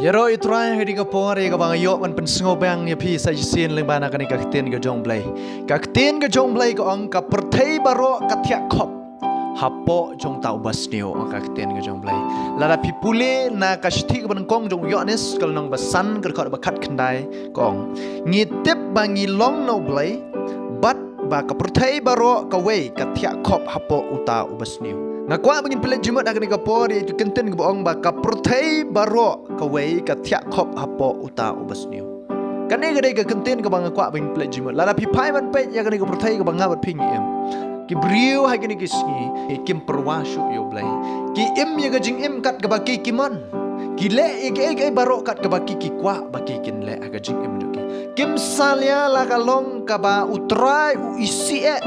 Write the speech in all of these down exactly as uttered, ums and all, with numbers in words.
Ïaroh ïa u Trai ha kane ka por ïa kaba nga ïoh ban pynsngewbha ïa phi sa shisien lyngba na kane ka ktien ka jong u Blei. Ka ktien ka jong u Blei ka ong ka pyrthei baroh ka thiah khop hapoh jong uta u basniew, ong ka ktien ka jong u Blei. Lada phi pule na ka shithi kaba nyngkong jong u Ïoannis ka lynnong ba san ka dkhot ba khatkhyndai ka ong, ngi tip ba ngi long na u Blei bad ba ka pyrthei baroh kawei ka thiah khop hapoh uta u basniew. Nga kwah ba ngin pynleit jingmut ha kane ka por ïa ka ktien kaba ong ba ka pyrthei baroh kawei ka thiah khop hapoh uta u basniew. Kane ka dei ka ktien kaba nga kwah ba ngin pynleit jingmut. Lada phi phai ban peit ïa kane ka pyrthei kaba nga bad phi ngi im, ki briew ha kine ki sngi kim pyrwa shuh ïa u Blei. Ki im ïa ka jingim kat kaba ki ki mon. Ki leh ïa kiei kiei baroh kat kaba ki ki kwah ba ki kin leh ha ka jingim jong ki. Kim salia la ka long kaba u Trai u isih eh.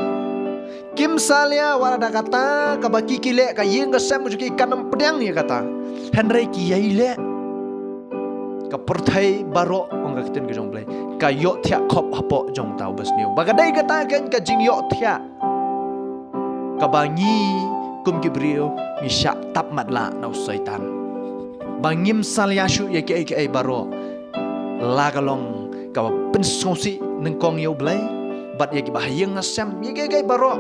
Kim salia wat la da kata kaba ki ki leh, ka ïing ka sem jong ki kan ym pdiang ïa kata. Hynrei ki ïai leh. Ka pyrthei baroh, ong ka ktien ka jong u Blei, ka ïohthiah khop hapoh jong uta u basniew. Ba ka dei kata kein ka jingïohthiah kaba ngi kum ki briew ngi shah tap matlah na u Soitan. Ba ngim salia shuh ïa kiei kiei baroh, la ka long kaba pynsngewsih nyngkong ïa u Blei bad ïa kiba ha ïing ha sem, ïa kiei kiei baroh.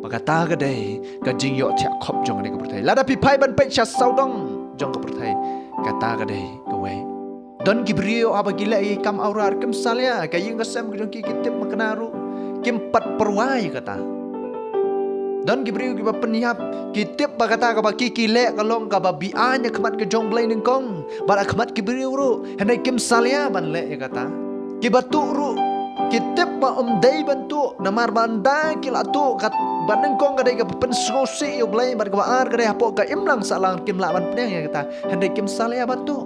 Ba kata ka dei ka jingïohthiah khop jong kane ka pyrthei. Lada phi phai ban peit sha sawdong jong ka pyrthei, kata ka dei kawei. Don ki briew haba ki leh ïa ki kam awrar, kim salia, ka ïing ka sem ka jong ki ki tip makna ruh, kim pat pyrwa ïa kata. Don ki briew kiba pynïap, ki tip ba kata kaba ki ki leh ka long kaba beaiñ ha khmat ka jong u Blei nyngkong bad ha khmat ki briew ruh, hynrei kim salia ban leh ïa kata. Kiba tuh ruh ki tip ba ym dei ban tuh, namar ba ynda ki la tuh, kat ba nyngkong ka dei kaba pynsngewsih ïa u Blei bad kaba ar ka dei hapoh ka imlang sahlang, kim lah ban pdiang ïa kata, hynrei kim salia ban tuh.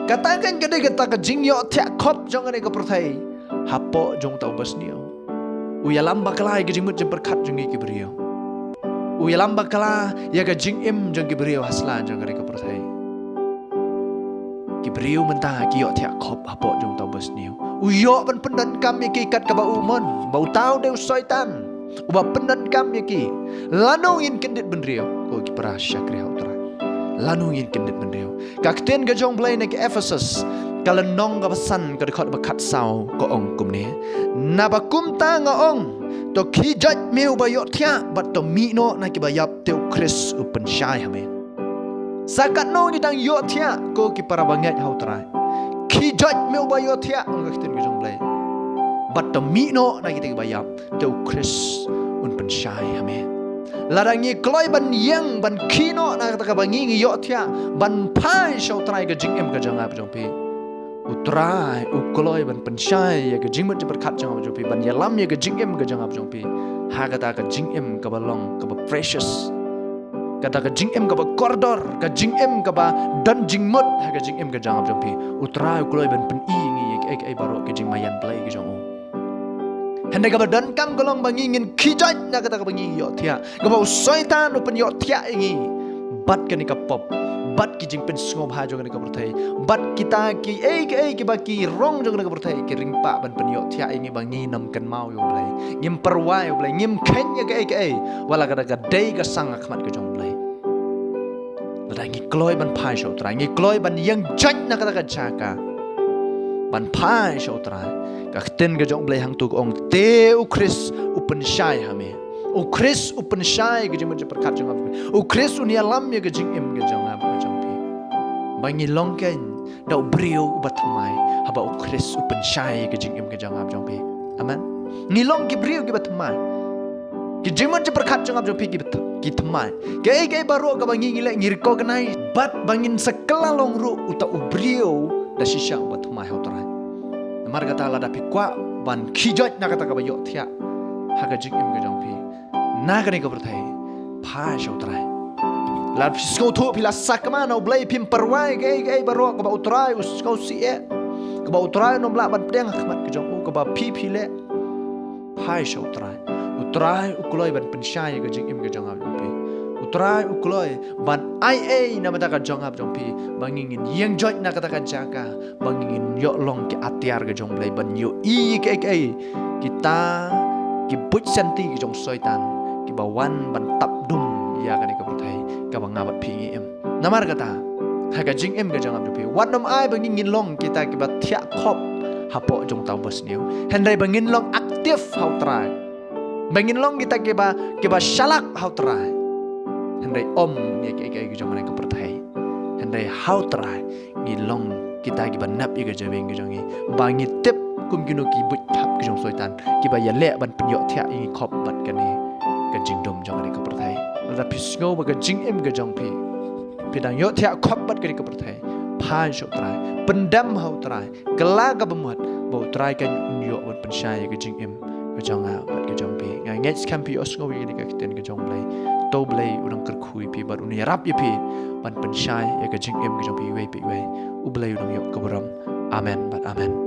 Kata kein ka dei kata ka jingïohthiah khop jong kane ka pyrthei hapoh jong uta u basniew. U ïalam bakla ïa ka jingmut jingpyrkhat jong ngi ki briew. U ïalam bakla ïa ka jingim jong ki briew ha sla jong kane ka pyrthei. Ki briew mynta ki ïohthiah khop hapoh jong uta u basniew. U ïoh ban pyndonkam ïa ki kat kaba u mon, ba uta u dei u Soitan uba pyndonkam ïa ki. Lano ngin kyndit bynriew, ko ki para shakri ha u Trai? Lano ngin kyndit bynriew? Ka ktien ka jong u Blei na ki Ephesus ka lynnong kaba san ka dkhot ba khatsaw ka ong kumne: Naba kumta nga ong, to khie joit me uba ïohthiah bad to mih noh na kiba ïap, te u Khrist u pynshai ha me. Sa katno ngi dang ïohthiah, ko ki para bangeit ha u Trai? Khie joit me uba ïohthiah, ong ka ktien ka jong u Blei, bad to mih noh na kita kiba ïap, te u Khrist un pynshai ha me. Lada ngi kloi ban ïeng ban khie noh na kata kaba ngi ngi ïohthiah, ban phai sha u Trai ka jingim ka jong nga bad jong phi, u Trai u kloi ban pynshai ïa ka jingmut jingpyrkhat jong nga bad jong phi, ban ïalam ïa ka jingim ka jong nga bad jong phi ha kata ka jingim kaba long kaba precious, kata ka jingim kaba kordor, ka jingim kaba don jingmut ha ka jingim ka jong nga bad jong phi. U Trai u kloi ban pyni ïa ngi ïa kiei kiei baroh, ka jingmaïan Blei ka jong u. Hynrei kaba donkam ka long ba ngi ngin khie joit na kata kaba ngi ïohthiah, kaba u Soitan u pynïohthiah ïa ngi bad kane ka pop, bad ki jingpynsngewbha jong kane ka pyrthei, bad kita kiei kiei kiba ki rong jong kane ka pyrthei ki ring pat ban pynïohthiah ïa ngi ba ngim kynmaw ïa u Blei, ngim pyrwa ïa u Blei, ngim kheiñ ïa kiei kiei, wat la kata ka dei ka sang ha khmat ka jong u Blei. Lada ngi kloi ban phai sha u Trai, ngi kloi ban ïeng joit na kata ka jaka ban phai sha u Trai, ka ktien ka jong u Blei hangto ka ong, te u Khrist u pynshai ha me. U Khrist u pynshai ka jingmut jingpyrkhat jong nga bad jong phi. U Khrist un ïalam ïa ka jingim ka jong nga bad jong phi. Ba ngi long kein da u briew uba thymmai haba u Khrist u pynshai ïa ka jingim ka jong nga bad jong phi. Amen. Ngi long ki briew kiba thymmai. Ki jingmut jingpyrkhat jong nga bad jong phi kiba th-, ki thymmai. Kiei kiei baroh kaba ngi ngi leh ngi recognize bad ba ngin sa kylla long ruh uta u briew da shisha uba thymmai ha u Trai. Namar kata lada phi kwah ban khie joit na kata kaba ïohthiah ha ka jingim ka jong phi na kane ka pyrthei, phai sha u Trai. Lada phi sngewthuh phi la sakma na u Blei, phim pyrwa ïa kiei kiei baroh kaba u Trai u sngewsih eh, kaba u Trai un ym lah ban pdiang ha khmat ka jong u, kaba phi phi leh, phai sha u Trai. U Trai u kloi ban pynshai ïa ka jingim ka jong nga bad jong phi. U Trai u kloi ban ai ei na bynta ka jong nga bad jong phi ba ngi ngin ïeng joit na kata ka jaka, ba ngi ngin ïoh long ki atiar ka jong u Blei ban ïohi ïa kiei kiei kita ki buit shanti ka jong u Soitan kiba wan ban tap dum ïa kane ka pyrthei kaba nga bad phi ngi im. Namar kata, ha ka jingim ka jong nga bad jong phi. Wat nym ai ba ngin, ngin long kita kiba thiah khop hapoh jong uta uba sniew. Hynrei ba ngin long active ha U Trai. Ba ngin long kita kiba, kiba shalak ha U Trai. Hynrei ym ïa kiei kiei ki jong kane ka pyrthei. Hynrei ha U Trai ngi long kita kiba nep ïa ka jabieng ka jong ngi. Ba ngi tip kum kino ki buit thap ki jong Soitan kiba ïaleh ban pynïohthiah ïa ngi khop bad kane ka jingdum jong kane ka pyrthei. Lada phi sngew ba ka jingim ka jong phi, phi dang ïohthiah khop bad kane ka pyrthei, phai sha U Trai, pyndem ha U Trai, kylla ka bamut ba U Trai kan ïoh ban pynshai ïa ka jingim ka jong nga bad ka jong phi. Nga ngeit skhem phi ïohsngew ïa kane ka ktien ka jong U Blei. To U Blei u nang kyrkhu ïa phi bad un ïarap ïa phi ban pynshai ïa ka jingim ka jong phi iwei pa iwei. U Blei u nang ïoh ka burom. Amen bad amen.